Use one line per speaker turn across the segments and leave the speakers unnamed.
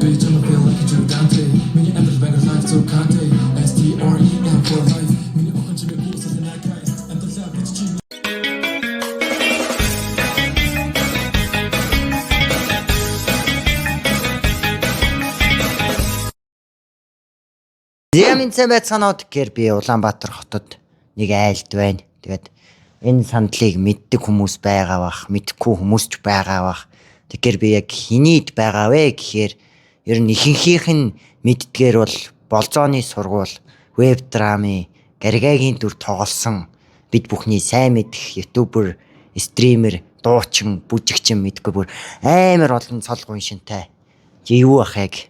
Би чамайг feel like you Dante. Миний амьдрал бангер life зүг Kante. S T R E M for life. Миний охин чимээ бүүсэл накай. Амьдралаа бич чи.
Зямын сайн байцгаана уу, тэгэхээр би Улаанбаатар хотод нэг айлд байна. Тэгээд энэ сандлыг мэддэг хүмүүс байгаа бах, мэдэхгүй хүмүүс ч байгаа бах. Тэгэхээр би яг хинийд байгаа вэ гэхээр ер нь ихэнхийнх нь мэддгээр бол Болзооны сургууль, веб драмын Гаригагийн дүр тоглосон бид бүхний сайн мэдэх ютубер, стример, дуучин, бүжигчин мэдгүй бүр амар олон цол гуншинтай. Чи юу ах яг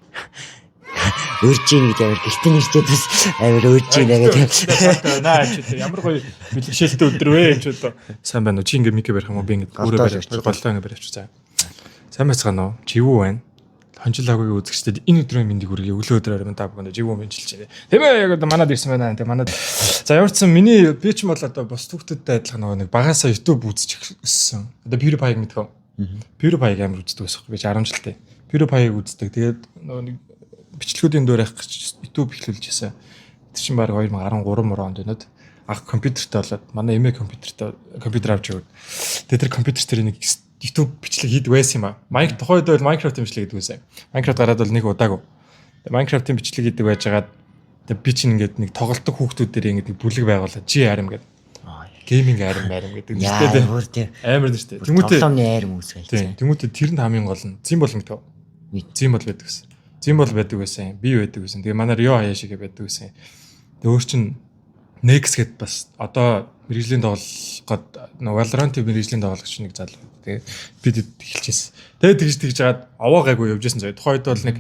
урьж ийн гэж амар гэртээ нэрчээд бас амар урьж ийн гэдэг.
Наа чи одоо ямар гоё бэлгэшээлтэй өдөр вэ чи одоо. Сайн байна уу? Чи ингээ микэ барих юм уу? Би ингээ өөрөө
Голдоо
барих.
барьчих.
Голдоо ингээ барих за. Сайн байцгаана уу? Живүү байна. Хонжил агуугийн үзэгчдэд энэ өдрийн мэндийг хүргэе. Өглөө өдрөөр минь та бүхэнд живүү мэндчилж байна. Тийм ээ, яг одоо манад ирсэн байна. Тийм манад. За, ямар ч сан миний би ч юм бол одоо бус хүүхдүүдтэй адилхан нөгөө нэг багасаа YouTube үзчих өссөн. Одоо PewDiePie-г мэдэх үү? PewDiePie-г амар үздэг байсан. Би ч 10 жилтэй. PewDiePie-г үздэг. Тэгээд нөгөө нэг бичлэгүүдийн дөр явах гэж YouTube эхлүүлж байсан. Тэр чинь баг 2013 мөр онд өнөд анх компьютертэй болоод манай эмээ компьютертэй компьютер авч өгөөд. Тэгээд тэр компьютер дээр нэг YouTube бичлэг хийдэг байсан юм а. Майнк тухайн үед бол Minecraft бичлэг хийдэг байсан. Minecraft гараад бол нэг удаагүй. Тэгээд Minecraft-ийн бичлэг хийдэг байжгаад тэгээд би чинь ингээд нэг тоглолтог хүүхдүүд дээр ингээд нэг бүлэг байгуулаад чи арим гэдэг. Гейминг арим арим гэдэг нэртэй
Яа,
тийм.
бүр тийм.
Амар нэртэй. Тэмүүтээ
Тоглоомны айр үүсгэл.
тийм. Тэмүүтээ тэр нь хамгийн гол нь зин болон гэдэг.
Мэд.
Зин бол байдаг гэсэн. Зин бол байдаг байсан. Би байдаг байсан. Тэгээ манай Рио Хаяшигээ байдаг байсан. Тэгээ өөр чин Nex гэд бас одоо мэрэгжлийн тоглох гээд нөгөө Valorant мэрэгжлийн тоглогч нэг залуу. Тэгээ бид эхэлчихсэн. Тэгээ тэгж тэгж жаад овоо гайгүй явж байсан заяа. Тухайн үед бол нэг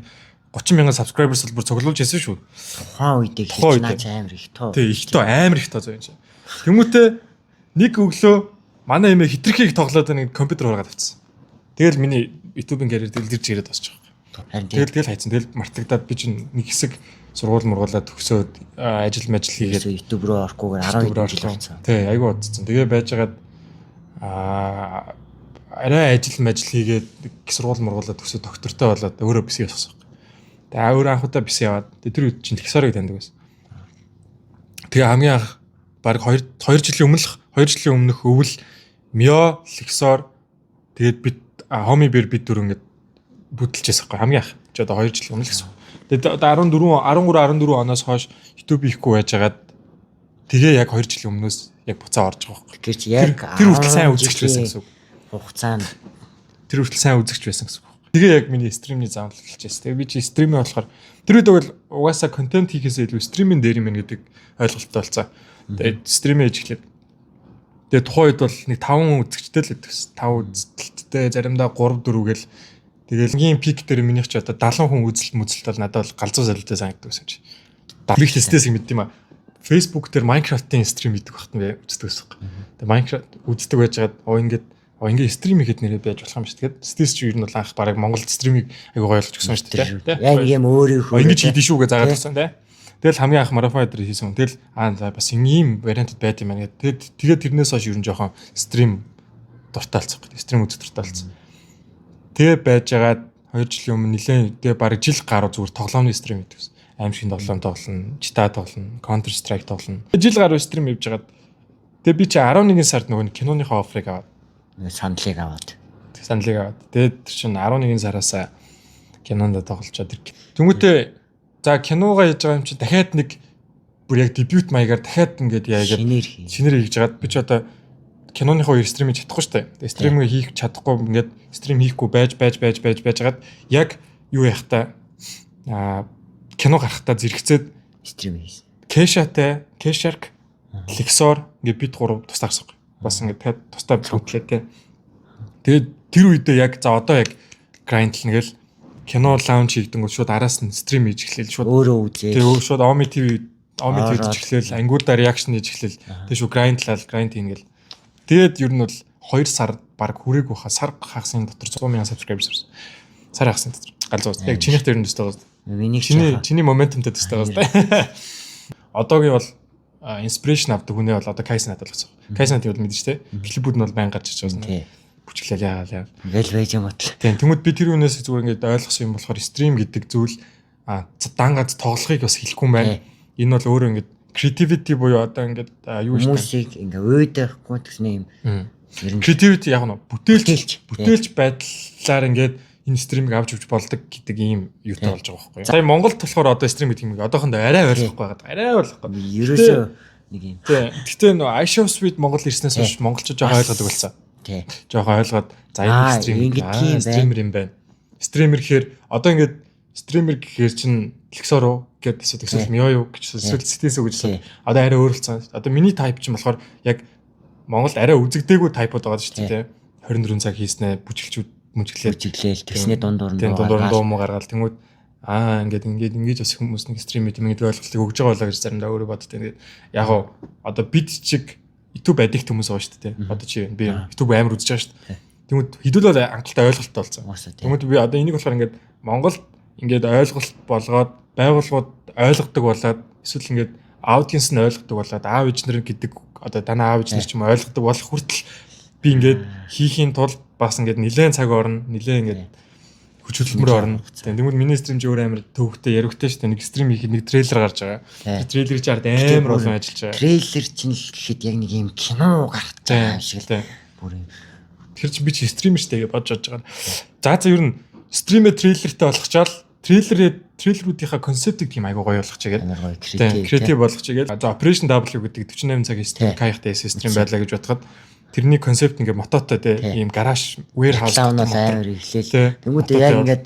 30 мянган subscribers бол бүр цуглуулж байсан шүү.
Тухайн үед их
Тухайн үед.
наач амар их тоо.
Тэг их тоо, амар их тоо заяа юм чи. Тэмүүтээ нэг өглөө манай эмээ хитрхийг тоглоод нэг компьютер хургаад авчихсан. Тэгэл миний YouTube-ын карьер дэлгэрч ирээд босч байгаа.
Харин тийм.
Тэгэл тэгэл хайцсан. Тэгэл мартагдаад би чинь нэг хэсэг сургууль мургуулаад төгсөөд ажил мажил хийгээд
YouTube руу орохгүйгээр 10
YouTube руу
жил
орлоо.
болсон.
Тий, айгүй удацсан. Тэгээ байжгаад аа арай ажил мажил хийгээд нэг сургууль мургуулаад төгсөөд доктортой болоод өөрөө бисээ явсан. Тэгээ өөрөө анхудаа бисээ яваад тэгээ тэр үед чинь Лексорыг таньдаг байсан. Тэгээ хамгийн анх баг 2 2 жилийн өмнөх 2 жилийн өмнөх өвөл Мио, Лексор тэгээд бид Хоми бэр бид дөрөв ингээд бүтэлж байсан байхгүй хамгийн анх. Чи одоо 2 жилийн өмнө л гэсэн. Тэгээд одоо 14 13 14 оноос хойш YouTube хийхгүй байжгаад тэгээ яг 2 жилийн өмнөөс яг буцаа орж байгаа байхгүй.
Тэгэхээр чи яг
Тэр хүртэл сайн
10
үзэгч байсан
жилийн
гэсэн үг.
Хугацаанд
Тэр хүртэл сайн үзэгч байсан гэсэн үг. Тэгээ яг миний стримний заавал эхэлж байсан. Тэгээ би чи стримээ болохоор тэр үед бол угаасаа контент хийхээсээ илүү стримийн дээр юм байна гэдэг ойлголттой болсон. Тэгээд стримээ хийж эхлэв. Тэгээ тухайн үед бол нэг 5 үзэгчтэй л байдаг гэсэн. 5 үзэлттэй заримдаа 3 4 гэл тэгэл хамгийн пик дээр минийх ч одоо 70 хүн үзэлт мүзэлт бол надад бол галзуу солилтой санагддаг байсан чи. Би тест юм мэддэм аа. Facebook дээр Minecraft-ийн стрим хийдэг багт нь үздэг байсан. Тэгээ Minecraft үздэг байжгаад оо ингээд оо ингээд стрим хийхэд нэрээ байж болох юм шүү. Тэгээд стрим чи ер нь бол анх бараг Монголд стримийг айгуу гоё ойлгож өгсөн шүү дээ. Тэ?
яг нэг юм өөрийнхөө
Оо ингэж хийдэж шүү гэж заагаад өгсөн тий. Тэгэл хамгийн анх марафон дээр хийсэн. Тэгэл аа за бас ийм вариантд байд юм байна гэдэг. Тэгээд тэгээд тэрнээс хойш ер нь жоохон стрим дуртай болсон байхгүй. Стрим үзэх дуртай болсон. Тэгээ байжгаад 2 жилийн өмнө нилээн тэгээ бараг жил гаруй зүгээр тоглоомны стрим хийдэг гэсэн. Аим шиг тоглоом тоглоно, GTA тоглоно, Counter Strike тоглоно. Жил гаруй стрим хийж байгаад тэгээ би чи 11 сард нөгөө нэг киноныхоо офферыг аваад
саналыг аваад.
саналыг аваад. Тэгээд тэр чинь 11 сараас кинонд тоглолцоод тэр. Тэнгүүтээ за киногаа хийж байгаа юм чи дахиад нэг бүр яг дебют маягаар дахиад ингээд яагаад
Шинээр хий.
шинээр хийж хагаад би ч одоо киноныхоо хоёр стрим хийж чадахгүй шүү дээ. Тэгээ стримийг хийх чадахгүй ингээд стрим хийхгүй байж байж байж байж байж хагаад яг юу яах та аа кино гарахтаа зэрэгцээд
Стрим хийсэн.
Кешатай, Кешарк, Лексор ингээд бид гурав тусдаа гарсан. Бас ингээд дахиад тусдаа бүтлээ те. Тэгээд тэр үедээ яг за одоо яг грайндлна гэл кино лаунч хийгдэнгүүт шууд араас нь стрим хийж эхлэв. Шууд
Өөрөө үзээ.
тэгээ шууд Omi TV Omi TV
Ороод.
хийж эхлэв. Ангуудаа реакшн хийж эхлэв. Тэгээ шууд грайндлал, грайнд хийнэ гэл. Тэгээд ер нь бол 2 сар баг хүрээгүй хаа сар хагасын дотор 100 мянган subscribers орсон. Сар хагасын дотор. Галзуу. Яг чинийх дээр нь төстэй байгаа.
Миний
Чиний чиний моментумтай төстэй байгаа зү. Одоогийн бол инспирэшн авдаг хүнээ бол одоо Кайсон надад болсон. Кайсон надад бол мэдэн шүү дээ. Клипүүд нь бол баян гарч ирж байгаа.
Тий.
Бүжиглээл яагаал яа.
Ингээл байж юм батал.
Тийм, тэнгууд би тэр үнээс зүгээр ингээд ойлгосон юм болохоор stream гэдэг зүйл дан ганц тоглохыг бас хэлэхгүй юм байна. Энэ бол өөрөө ингээд creativity буюу одоо ингээд юу шүү дээ.
Хүмүүсийг ингээ уйдахгүй тэгснэ юм. Ер нь
Creativity яг нь бүтээлч байдлаар ингээд энэ stream ийг авч явж болдог гэдэг ийм юутай болж байгаа байхгүй юу. Сая Монголд болохоор одоо stream гэдэг юм одоохондоо арай ойлгохгүй байгаа. Арай ойлгохгүй.
Ерөөсөө нэг юм.
Тийм. Гэтэ нөө IShowSpeed Монгол ирснээс хойш монголчууд жоохон ойлгодог болсон. Жоохон ойлгоод за энэ stream streamer юм байна. Streamer гэхээр одоо ингээд streamer гэхээр чинь Лексор уу гэдээ асуудаг, эсвэл Мио юу гэж, эсвэл Ситээс үү гэж асуудаг. Одоо арай өөрлөсөн. Одоо миний type чинь болохоор яг Монголд арай үзэгдээгүй type ууд байгаа шүү дээ. 24 цаг хийснэ, бүжиглчүүд мүжиглээ.
Бүжиглээл тэгснэ дундуур нь
дуу дуу муу гаргаал тэнгүүд ингээд ингээд ингэж бас хүмүүс нэг stream юм гэдэг ойлголтыг өгж байгаа болоо гэж заримдаа өөрөө боддог. Тэгээд яг гоо одоо бид чиг YouTube addict хүмүүс байгаа шүү дээ. Одоо чи би YouTube амар үзэж байгаа шүү дээ. Тэнгүүд хэдүүл бол хангалттай ойлголттой болсон. Тэнгүүд би одоо энийг болохоор ингээд Монголд ингээд ойлголт болгоод байгууллагууд ойлгодог болоод, эсвэл ингээд audience нь ойлгодог болоод, аав ээж нар гэдэг одоо танаа аав ээж нар ч юм ойлгодог болох хүртэл би ингээд хийхийн тулд бас ингээд нилээн цаг орно, нилээн ингээд хүч хөдөлмөр орно. Тэгмүүд миний stream чи өөр амар төвөгтэй, яригтэй шүү дээ. Нэг stream хийхэд нэг трейлер гарч байгаа. Тэр трейлерыг чи ард амар олон ажиллаж байгаа.
Трейлер чинь л гэхэд яг нэг юм кино гарч байгаа юм шиг л бүр юм.
Тэр чинь би чи streamer шүү дээ гэж бодож бодож байгаа. За ер нь stream ээ трейлертэй болгочоод трейлерүүдийнхаа концептыг тийм айгуу гоё болгочих гээд.
Амар гоё creative.
Creative болгочих гээд. За, Operation W гэдэг 48 цагийн stream Каяхтай stream байлаа гэж бодоход тэрний концепт ингээ мототой те, ийм гараж, warehouse
бол амар ихлээл. Тэнгүүд яг ингээд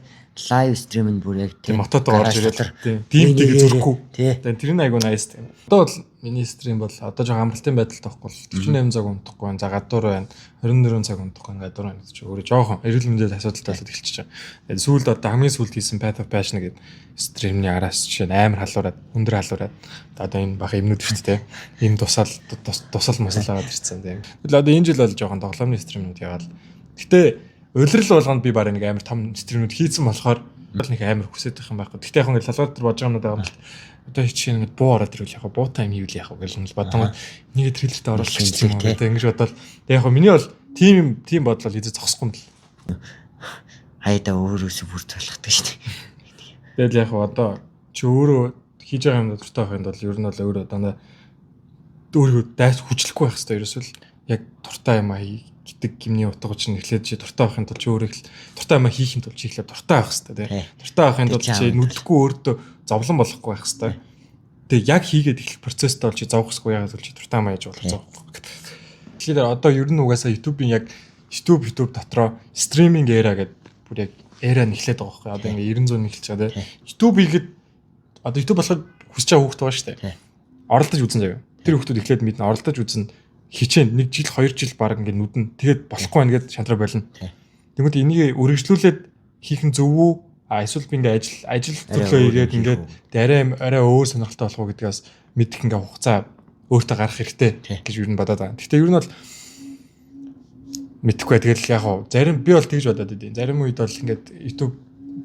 live stream нь бүр яг
тийм мототой орж ирээд тийм тэгээ зүрхгүй. Тийм, тэр нь айгуу nice тийм. Одоо бол миний stream бол одоо жоохон амралтын байдалтай байхгүй бол 48 цаг унтахгүй байна. За, гадуур байна. 24 цаг унтахгүй, гадуур байна гэж өөрөө жоохон эрүүл мэндийн асуудалтай болоод эхэлчихэж байгаа. Тэгээд сүүлд одоо хамгийн сүүлд хийсэн Path of Passion гэдэг stream ний араас жишээ нь амар халуураад, өндөр халуураад одоо энэ бага эмнүүд шүү дээ. Им тусаал тусал мусал аваад ирсэн тийм. Тэгэл одоо энэ жил бол жоохон тоглоомны stream нүүд яваал. Гэтэ улирал болгонд би бараг нэг амар том stream нүүд хийцэн болохоор нэг амар хүсэж байх юм байхгүй. Гэтэ яг ингээд толгой дээр бодож байгаа юмнууд байгаа юм л, одоо чинь ингээд буу ороод ирвэл яг буу тайм хийвэл яг гэж л бодсон. Нэг трейлертэй оруулах гэж юм уу гэдэг ингэж бодоод, тэг яг миний бол тийм бодол бол эзэж зогсохгүй юм л.
Хайда өөрөөсөө бүр залхдаг шүү дээ.
Тэгэл яг одоо чи өөрөө хийж байгаа юмд дуртай байхын тулд ер нь бол өөрөө дандаа өөрийгөө дайс хүчлэхгүй байх хэрэгтэй. Ерөөсөө л яг дуртай юм аа гэдэг гимний утга чинь эхлээд чи дуртай байхын тулд чи өөрөө дуртай юм аа хийхин тулд чи эхлээд дуртай байх хэрэгтэй, тий. Дуртай байхын тулд чи нүдлэхгүй өөртөө зовлон болохгүй байх хэрэгтэй. Тэгээ яг хийгээд эхлэх процесстой бол чи зовох хэрэггүй, яагаад гэвэл чи дуртай юм аа яаж болох зовхгүй. Тэгэхээр одоо ер нь угаасаа YouTube-ийн яг YouTube дотроо streaming era гэдэг бүр яг era нь эхлээд байгаа байхгүй. Одоо ингээ 90 100 эхэлж байгаа, тий. YouTube хийхэд одоо YouTube болоход хүсэж байгаа хүүхд байгаа шүү дээ. Оролдож үзэн заяа. Тэр хүүхдүүд эхлээд мэднэ, оролдож үзэн, хичээн нэг жил, 2 жил баг ингээ нүдэн, тэгээд болохгүй байна гэд шантраа болно. Тэгмэд энийг өргөжлүүлээд хийх нь зөв үү? А эсвэл би ингээ ажил төрлөө хийгээд ингээд арай арай өөр сонирхолтой болох уу гэдгээс мэдэх ингээ хугацаа өөртөө гарах хэрэгтэй гэж юу нь бодоод байгаа. Гэхдээ ер нь бол мэдэхгүй. Тэгэл яг хуу зарим би бол тэгж бодоод идэв. Зарим үед бол ингээд YouTube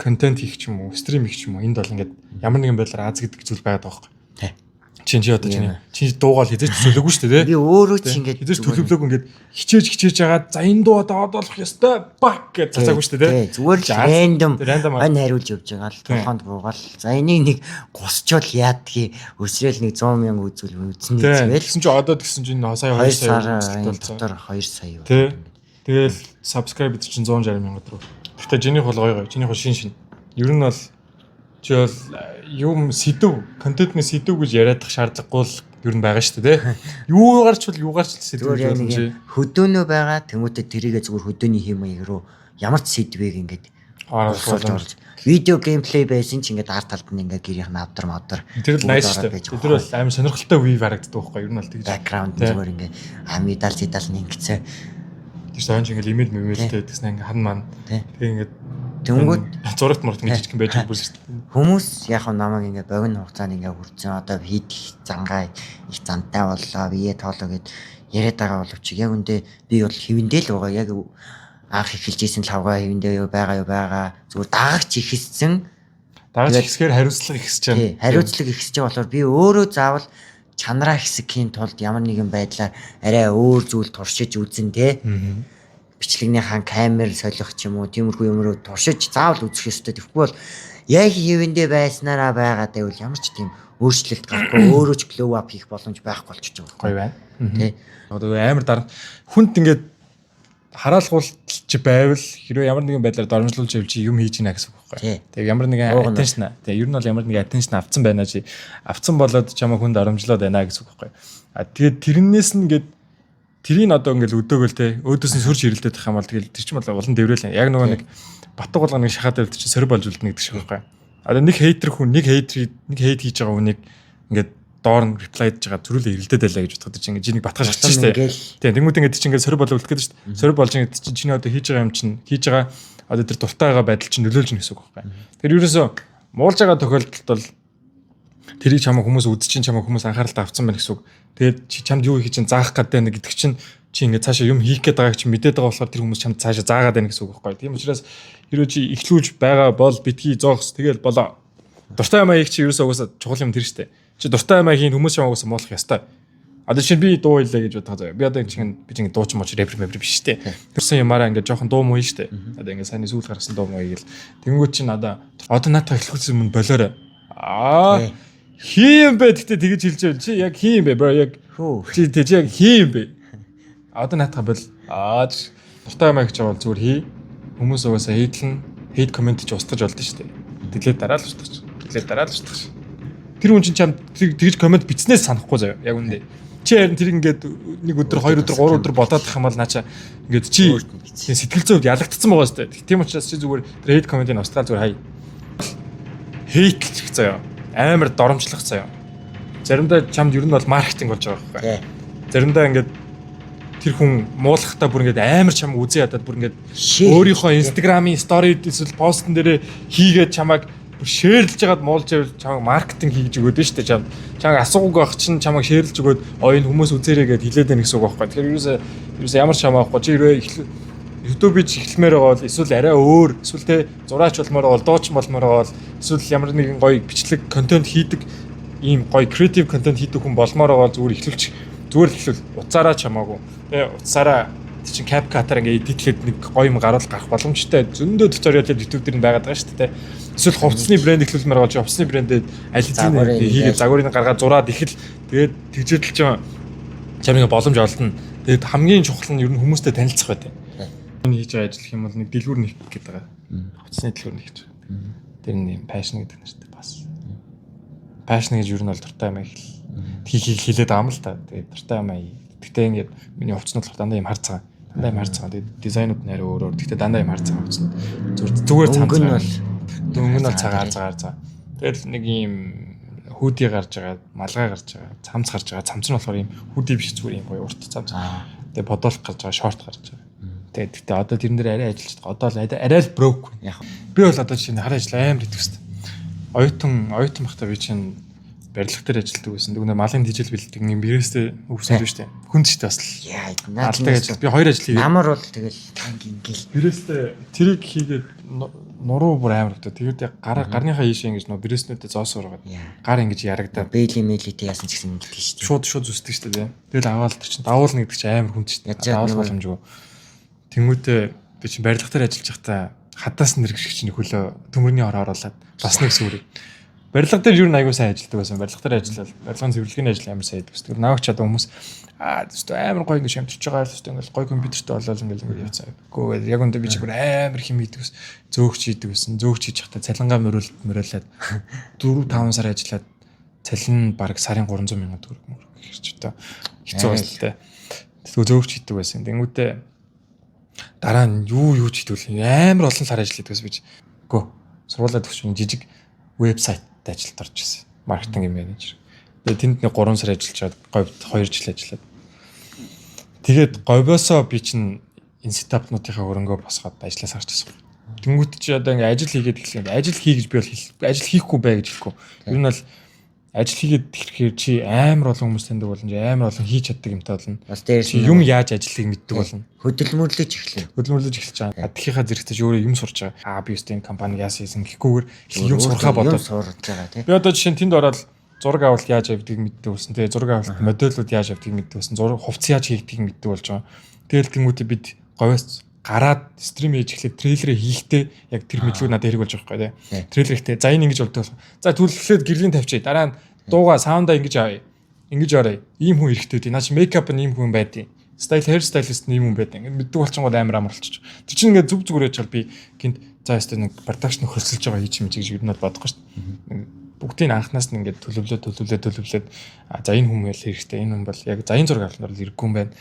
контент хийх ч юм уу, stream хийх ч юм уу, энд бол ингээд ямар нэгэн байдлаар аз гэдэг зүйл байгаад байгаа байхгүй. Чи одоо чиний чи дуугаал хизээч төсөөлөөгүй шүү дээ, тий.
Би өөрөө ч ингээд
хизээч төлөвлөөгүй, ингээд хичээж хичээж байгаа, за энэ дуу одоо болох ёстой бак гэж цацаагүй шүү дээ,
тий. Зүгээр л random хань хариулж явж байгаа л толгоонд буугаал. За, энийг нэг гусчвал яадгийг өсрөөл нэг 100 мянга үзвэл үзнэ
гэж. Тэгсэн чи одоо тэгсэн чинь сая
2 сар дотор 2 сая.
Тий. Тэгэл subscribe чинь 160 мянга төгрөг. Гэхдээ чинийх бол гоё гоё. Чинийх бол шин шин. Ер нь бол чи бол юм сэдв, контентны сэдв гэж яриадах шаардлагагүй л ер нь байгаа шүү дээ, тий. Юугаар ч л сэдв
гэж болно чи. Хөдөөнөө байгаа, тэмүүтэ тэрийгэ зүгээр хөдөөний хэм маяг руу ямар ч сэдвийг ингээд оруулж орж видео gameplay байсан ч ингээд арт талд нь ингээд гэрийнх нь авдар мавдар.
Тэр л nice шүү дээ. Тэр бол амар сонирхолтой view харагддаг байхгүй юу? Ер нь бол
тэгж background зүгээр ингээд амидал зидал ингэцээ.
Тэр сонж ингээд имэйл мэмэлтэй тэгсэн ингээд хан ман. Тэгээ ингээд
Тэнгүүд
зурагт мурт ингэж жижигхэн байж бүр шүү дээ.
Хүмүүс яг намайг ингээ богино хугацаанд ингээ хүрсэн, одоо хийх зангаа их зантай боллоо, бие тоолоо гэд яриад байгаа боловч яг үндэ би бол хэвэндээ л байгаа. Яг анх эхэлж исэн лавга хэвэндээ юу байгаа юу байгаа. Зүгээр дагагч ихссэн.
Дагагч ихсгээр хариуцлага ихсэж
байна. Хариуцлага ихсэж байгаа болохоор би өөрөө заавал чанараа ихсэхийн тулд ямар нэгэн байдлаар арай өөр зүйл туршиж үзэн, тэ. бичлэгнийхаа камер солих ч юм уу, тиймэрхүү юм руу туршиж заавал үзэх ёстой. Тэгэхгүй бол яг хэвэндээ байснараа байгаад байвал ямар ч тийм өөрчлөлт гарахгүй, өөрөө ч glow up хийх боломж байхгүй болчихж байгаа.
Гоё байна.
Тий.
Одоо амар дараа хүнд ингээд хараалгуулч байвал хэрвээ ямар нэгэн байдлаар доромжлуулж байвал чи юм хийж гинэ гэсэн үг байхгүй. Тэгээ ямар нэгэн attention, тэгээ ер нь бол ямар нэгэн attention авцсан байна, чи авцсан болоод чамаа хүнд доромжлоод байна гэсэн үг байхгүй. А тэгээд тэрнээс нь ингээд тэрийг одоо ингээд өдөөгөл те өөдөөс нь сөрж хэрэлдээд байх юм бол тэгэл тэр чинь бол улам дэврээл. Яг нөгөө нэг батг болгоо нэг шахаад байвал чи сөрөг болж үлдэнэ гэдэг шиг байхгүй. Одоо нэг hater хүн, нэг hater, нэг hate хийж байгаа хүнийг ингээд доор нь reply хийж байгаа, зүрүүлээ эрэлдээд байлаа гэж бодоход чи ингээд чи нэг батгаж шатчих шүү дээ. Тийм, тэнгууд ингээд чи ингээд сөрөг болоо үлдэх гэдэг шүү дээ. Сөрөг болж ингээд чи чиний одоо хийж байгаа юм чинь, хийж байгаа одоо тэр дуртай байгаа байдал чинь нөлөөлж гэнэ гэсэн үг байхгүй. Тэр ерөөсөө муулж байгаа тохиолдолд бол тэрийг чамаа хүмүүс үзэж чинь, чамаа хүмүүс анхааралтай авцсан байна гэсэн үг. Тэгээд чи чамд юу хийх чинь заах гэдэг байна гэдэг чинь чи ингээд цаашаа юм хийх гээд байгааг чи мэдээд байгаа болохоор тэр хүмүүс чамд цаашаа заагаад байна гэсэн үг байхгүй. Тийм учраас хэрвээ чи эхлүүлж байгаа бол битгий зоогс, тэгэл болоо. Дуртай юм аяг чи ерөөсөө угаасаа чухал юм тэр штэ. Чи дуртай юм хийн, хүмүүс чамаа угаасаа муулах ёстой. Одоо чинь би дуу хийлээ гэж бодох заяа. Би одоо энэ чинь би чинь дуучин моч рэпер мэпер биш штэ. Тэрсэн юмараа ингээд жоохон дуу муу штэ. Одоо ингээд сайн сүүл гаргасан дуу муу хийгээл. Тэнгүүд чинь одоо наадах эхлүүлсэн юм болоорой. Аа, хий юм бэ, гэтээ тэгэж хэлж байвал чи яг хий юм бэ, bro, яг чи тэг чи яг хий юм бэ. Одоо наадах бол аа, дуртай юм хийж байгаа бол зүгээр хий. Хүмүүс угаасаа hate лэн, hate comment чи устгаж болдсон штэ. Дэлээд дараа л устгаж. Дэлээд дараа л устгаж. Тэр хүн чинь чам тэгж comment бичснээс санахгүй заяа. Яг үндэ. Чи харин тэр ингээд нэг өдөр, 2 өдөр, 3 өдөр бодоод тах юм бол наача ингээд чи сэтгэл зүйн хувьд ялагдсан байгаа шүү дээ. Тийм учраас чи зүгээр тэр hate comment-ыг устгаал, зүгээр хай. Hate лчих заяа. Амар доромжлох заяа. Заримдаа чамд ер нь бол маркетинг болж байгаа байхгүй. Заримдаа ингээд тэр хүн муулахдаа бүр ингээд амар чам үзэн ядаад бүр ингээд өөрийнхөө Instagram-ийн story эсвэл постн дээрээ хийгээд чамайг бүр share лж хагаад муулж байвал чамайг маркетинг хийж өгөөд нь шүү дээ чам. Чамайг асуугаагүй байх чинь чамайг share лж өгөөд оо, энэ хүмүүс үзээрэй гэд хэлээд байна гэсэн үг байхгүй. Тэгэхээр ерөөсөө ямар ч хамаахгүй, чи хэрвээ YouTube-ийг эхлэмээр байгаа бол эсвэл арай өөр, эсвэл те зураач болмоор байгаа бол, дуучин болмоор байгаа бол, эсвэл ямар нэгэн гоё бичлэг контент хийдэг, ийм гоё creative контент хийдэг хүн болмоор байгаа бол зүгээр эхлүүлчих, зүгээр л эхлүүл. Уцаараа ч хамаагүй те, уцаараа чинь CapCut-аар ингээ edit лээд нэг гоё юм гаруул гарах боломжтой. Зөндөө tutorial YouTube дээр нь байгаад байгаа шүү дээ. Эсвэл хувцсны брэнд эхлүүлмээр болж хувцсны брэндэд аль хэзээ хийгээд загварыг гаргаад зураад ихэл, тэгээд тэгжээд л чинь чам нэг боломж олдно. Тэгээд хамгийн чухал нь ер нь хүмүүстэй танилцах байдаг. Энэ хийж байгаа ажил юм бол нэг дэлгүүр нэх гэдэг байгаа. Хувцсны дэлгүүр нэх гэж. Тэр нэг юм passion гэдэг нэртэй бас. Passion гэж ер нь бол дуртай юм их хийхийг хэлээд байгаа юм л та. Тэгээд дуртай юм аа. Гэтэ ингээд миний хувцснууд болохоор дандаа юм хар цагаан. Дандаа юм хар цагаан. Тэгээд дизайнууд нь арай өөр өөр. Гэтэ дандаа юм хар цагаан хувцснууд. Зүгээр зүгээр
Өнгө нь бол
өнгө нь бол цагаан, цагаан, цагаан. Тэгэл нэг юм hoodie гарч байгаа, малгай гарч байгаа, цамц гарч байгаа. Цамц нь болохоор юм hoodie биш, зүгээр юм гоё урт цамц. Тэгээ бодолк гарч байгаа, шорт гарч байгаа. Тэгээд гэтээ одоо тэрэн дээр арай ажиллаж байгаа. Одоо л арай л broke.
Яг
Би бол одоо чинь хараа ажил амар итгэв. Оюутан байхдаа би чинь барилга дээр ажилладаг байсан. Тэгвэл малын тэжээл бэлдэг юм бирээстэй өвсөн шүү дээ. Хүнд шүү дээ бас л.
Яа,
Алдаг ажил. Би хоёр ажил хийгээд.
Намар бол тэгэл танк ингээл.
Бирээстэй тэрийг хийгээд нуруу бүр амар өвдөө. Тэгээд яг гар гарныхаа ийшээ ингэж нөө бирээснүүдэд зоос ургаад гар ингэж ярагдаад.
Бэли мэлитэй яасан ч гэсэн ингэдэг шүү дээ.
Шууд зүсдэг шүү дээ. Тэгэл аваад тэр чинь давуулна гэдэг чинь амар хүнд шүү дээ. Давуулах боломжгүй. Тэнгүүтээ би чинь барилга дээр ажиллаж байхдаа хадаас нэрэг шиг чинь хөлөө төмөрний ороо оруулаад бас нэг сүрэг. Барилга дээр юу нэг аягүй сайн ажилладаг байсан. Барилга дээр ажиллаад барилгын цэвэрлэгийн ажил амар сайн хийдэг. Тэр навч одоо хүмүүс аа, зөв амар гоё ингэж амтэрч байгаа л зөв ингээл гоё компьютертэй болоод ингээл явцсан. Гүү, яг үндэ би чи бүр амар хим хийдэг байсан. Зөөгч хийдэг байсан. Зөөгч хийж байхдаа цалингаа мөрөөлөд 4 5 сар ажиллаад цалин баг сарын 300 мянган төгрөг мөрөг гэрч одоо хэцүү байсан л дээ. Тэгвэл зөөгч хийдэг байсан. Тэнгүүтээ дараа нь юу ч хийдэг вэ? Амар олон сар ажил хийдэг байсан би. Гөө сургуулаа төгссөн жижиг вебсайт ажилд орж ирсэн. Маркетинг менежер. Тэгээд тэнд нэг 3 сар ажиллаж чад говьд 2 жил ажиллаад. Тэгээд говьосоо би чинь энэ setup нуудынхаа хөрөнгөө босгоод ажиллаас гарч ирсэн. Тэнгүүт чи одоо ингээ ажил хийгээд эхлэх юм. Ажил хий гэж би бол ажил хийхгүй бай гэж хэлэхгүй. Ер нь бол ажил хийгээд ирэхээр чи амар олон хүмүүс таньдаг болно, чи амар олон хийж чаддаг юмтай болно.
Бас дээрс
Чи юм яаж ажиллахыг мэддэг болно.
Хөдөлмөрлөж эхлэв.
Хөдөлмөрлөж эхэлж байгаа. Адхийнхаа зэрэгтэй чи өөрөө юм сурч байгаа. Аа, би өстэй энэ компани яасан хийсэн гэхгүйгээр юм сурхаа бодоод.
Юм сурж байгаа тий.
Би одоо жишээ нь тэнд ороод зураг авалт яаж авдгийг мэддэг болсон. Тэгээ зураг авалт модельүүд яаж авдгийг мэддэг болсон. Зураг хувцас яаж хийгдгийг мэддэг болж байгаа. Тэгэл тэнгуүтээ бид говьос Гараад stream хийж эхлээд трейлерээ хийхдээ яг тэр мэдлэг надад хэрэг болж байгаа байхгүй, тий. Трейлер хийхдээ за, энэ ингэж болдог. За, тэгвэл эхлээд гэрлийн тавьчих. Дараа нь дууга sound аа ингэж авъя. Ингэж орё. Ийм хүн эрэхтэй тий. Наа чи makeup нь ийм хүн байдیں۔ Style, hair stylist нь ийм хүн байдیں۔ Ингээд мэддэг болчихгоо амар амар болчих. Тэр чинь ингээд зүг зүгээр яж чал би гинт за ястай нэг production хөрсөлж байгаа хийж юм чи гэж ер нь бол бодохгүй шүү дээ. Бүгдийг анханаас нь ингээд төлөвлөө, төлөвлөө, төлөвлөөд, за, энэ хүн бол хэрэгтэй, энэ хүн бол яг за, энэ зураг авах нь бол хэрэггүй юм байна.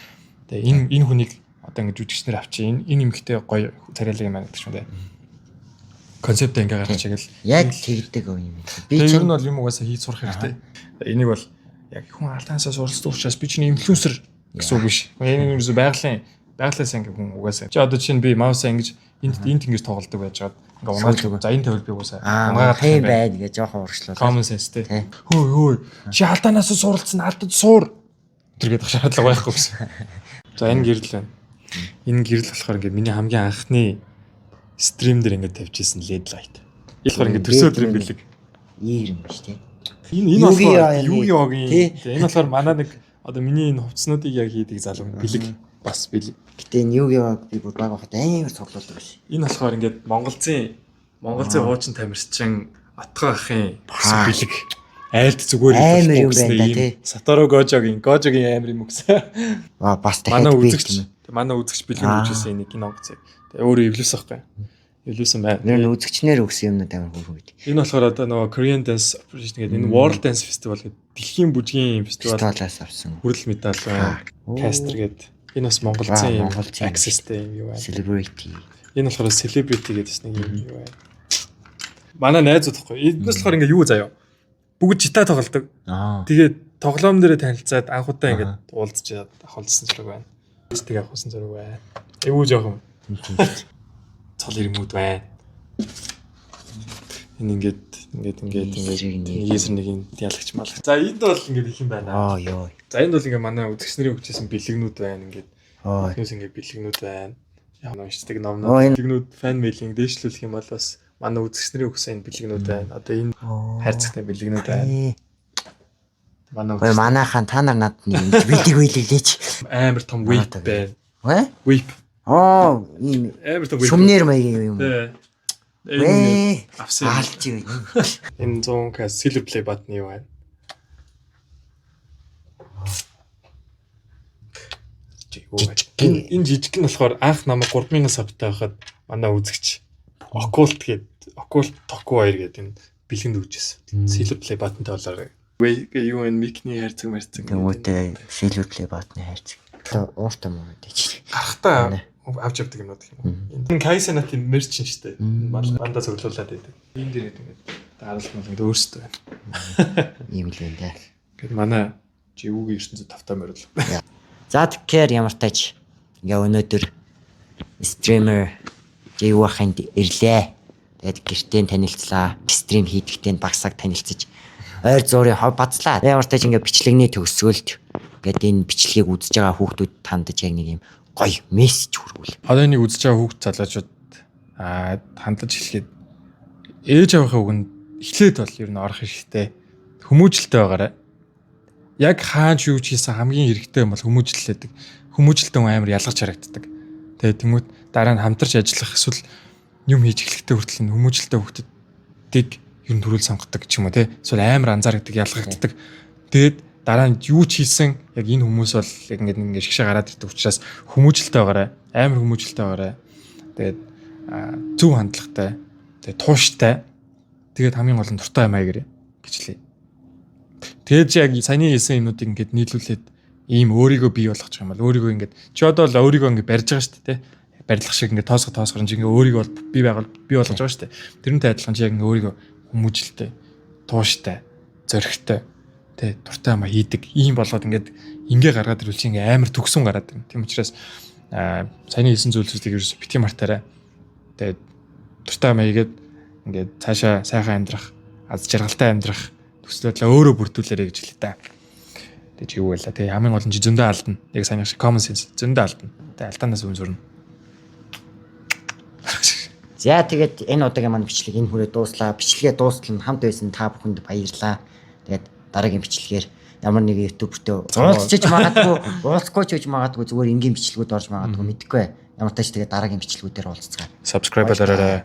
Тэгээ энэ хүнийг одоо ингээд жүжигчнэр авчи, энэ эмэгтэй гоё царайлаг юм байна гэдэг ч юм, те. Концепт ингээ гаргаж чигээл.
Яг тэгдэг юм.
Би чинь ер нь бол юм угаасаа хийж сурах хэрэгтэй. Энийг бол яг хүн алдаансаа суралцдаг учраас би чинь influencer гэсэн үг биш. Энэ юм байглаас ингээ хүн угаасаа. Чи одоо чинь би mouse аа ингэж энд ингэж тоглолдог байж байгаад ингээ унааж, за, энэ тавил би угаасаа
унаагаад юм байна гэж жоохон урагшлаа.
Common sense, те. Хөө хөө, чи алдаанаас суралцсан, алдаж суур. Тэр гэдэг шаардлага байхгүй гэсэн. За, энэ гэрэл байна. Энэ гэрэл болохоор ингээ миний хамгийн анхны stream дээр ингээ тавьж исэн LED light. Энэ болохоор ингээ төрсө өдрийн бэлэг.
Ир юм биш, те.
Энэ болохоор Yu-Gi-Oh-гийн. Энэ болохоор манай нэг одоо миний энэ хувцснуудыг яг хийдэг залуу бэлэг, бас бэлэг.
Гэтэ энэ Yu-Gi-Oh би бүр баг байхад амар цуглуулдаг байсан.
Энэ болохоор ингээд Монголзын хуучин тамирчин Отгоо ахын бэлэг. Айлд зүгээр
амар юм байна да, тий.
Сатору Гожогийн амар юм өгсөн.
Аа, бас дахиад
манай үзэгч бэлэг өгчээсэн энийг, энэ онгоцыг. Тэгээ өөрөө эвлүүлсэн байхгүй. Эвлүүлсэн байна.
Нэр нь үзэгчнэр өгсөн юмнууд амар хөөрхөн гэдэг.
Энэ болохоор одоо нөгөө Korean Dance Operation гэдэг энэ World Dance Festival гэдэг дэлхийн бүжгийн фестивал
фестивалаас авсан.
Хүрэл медаль байна. Caster гэдэг. Энэ бас монголцын юм accessтэй юм юу байна.
Celebrity.
Энэ болохоор celebrity гэдэг нэг юм юу байна. Манай найзууд байхгүй. Эднээс болохоор ингээ юу заяа. Бүгд житаа тоглодог. Тэгээд тоглоом дээрээ танилцаад анх удаа ингээд уулзч ахуулсан зэрэг байна. Тэг авахсан зэрэг байна. Эвгүй жоохон. Цол ирмүүд байна. Энэ ингээд ингээд эсрэг нэг юм ялагч мал. За, энд бол ингээд их юм байна.
Аа, ёо.
За, энд бол ингээд манай үзэгч нарын өгчээсэн бэлэгнүүд байна. Ингээд эхнээс ингээд бэлэгнүүд байна. Яг уншдаг номнууд, бэлэгнүүд, fan mail-ing дээшлүүлэх юм бол бас манай үзэгч нарын өгсөн энэ бэлэгнүүд байна. Одоо энэ хайрцагтай бэлэгнүүд байна. Манай
Ой, манайхан, та нар надад нэг юм бэлэг үйлгэлээч.
Амар том vape байна.
Вэ?
Vape.
Аа, ийм
амар том vape.
Шүмнэр маягийн юм.
Тий.
Вэ?
Авсан.
Алж юу.
Энэ 100K silver play button юу байна? Энэ жижиг нь болохоор анх намайг 3000 sub тай байхад манай үзэгч Occult гээд Occult Toku 2 гээд энэ бэлгэнд өгчээсэн. Silver play button тай болоорой. Вэ юу энэ микний хайрцаг марцаг.
Тэмүүтээ silver play button-ы хайрцаг. Одоо ууртай муу гэдэг чинь.
Гарахтаа авч явдаг юмнууд гэх юм уу. Энэ Kai Cenat-ийн merch нь шүү дээ. Мандаа цуглуулад байдаг. Энэ дээр ингээд дараалал мал ингээд өөрсдөө байна.
Ийм л байна да.
Ингээд манай живүүгийн ертөнцид тавтаа морил.
За, тэгэхээр ямар тач ингээ өнөөдөр streamer Живахынд ирлээ. Тэгээд гэртээ танилцлаа. Stream хийдэгтэй багсаг танилцаж ойр зуурын хов базлаа. Ямар тач ингээ бичлэгний төгсгөлд ингээд энэ бичлэгийг үзэж байгаа хүүхдүүд тандаж яг нэг юм гоё мессеж хүргүүл.
Одоо энийг үзэж байгаа хүүхд залуучууд хандаж хэлэхэд ээж авахын үгэнд эхлээд бол ер нь орох хэрэгтэй. Хүмүүжлэлтэй байгаарай. Яг хаан ч юу ч хийсэн хамгийн хэрэгтэй юм бол хүмүүжлэлээдэг. Хүмүүжлэлтэй хүн амар ялгарч харагддаг. Тэгээд тэнгуут дараа нь хамтарч ажиллах эсвэл юм хийж эхлэхдээ хүртэл энэ хүмүүжлэлтэй хүүхдүүдийг ер нь төрүүл сонгодог ч юм уу, те. Эсвэл амар анзаардаг, ялгагддаг. Тэгээд дараа нь юу ч хийсэн яг энэ хүмүүс бол яг ингээд ингээд шигшээ гараад ирдэг учраас хүмүүжлэлтэй байгаарай. Амар хүмүүжлэлтэй байгаарай. Тэгээд зөв хандлагатай, тэгээд тууштай. Тэгээд хамгийн гол нь дуртай юм аягаарэ гэж лээ. Тэгээд чи яг саяны хэлсэн юмнуудыг ингээд нийлүүлээд ийм өөрийгөө бий болгочих юм бол өөрийгөө ингээд чи одоо л өөрийгөө ингээд барьж байгаа шүү дээ, тэ. Барилга шиг ингээд тоосго тоосгорон чи ингээд өөрийгөө бол бий байгуул бий болгож байгаа шүү дээ. Тэрнтэй адилхан чи яг ингээд өөрийгөө хүмүүжлэлтэй, тууштай, зоригтой, тэ, дуртай юм хийдэг. Ийм болгоод ингээд ингээ гаргаад ирвэл чи ингээ амар төгсөн гараад ирнэ. Тийм учраас саяны хэлсэн зүйлсүүдийг ерөөсө битгий мартаарай. Тэгээд дуртай юм хийгээд ингээд цаашаа сайхан амьдрах, аз жаргалтай амьдрах төсөл бодлоо өөрөө бүрдүүлээрэй гэж хэлээ та. Тэгээ чи юу байлаа. Тэгээ хамгийн гол нь чи зөндөө алдна. Яг сайн шиг common sense зөндөө алдна. Тэгээ алдаанаас үн сурна.
За, тэгээд энэ удаагийн манай бичлэг энэ хүрээ дууслаа. Бичлэгээ дуустал нь хамт байсан та бүхэнд баярлалаа. Тэгээд дараагийн бичлэгээр ямар нэгэн YouTuber тэй уулзчих магадгүй, уулзахгүй ч гэж магадгүй, зүгээр энгийн бичлэгүүд орж магадгүй, мэдэхгүй. Ямар ч тач тэгээд дараагийн бичлэгүүдээр уулзцгаая.
Subscribe дараарай.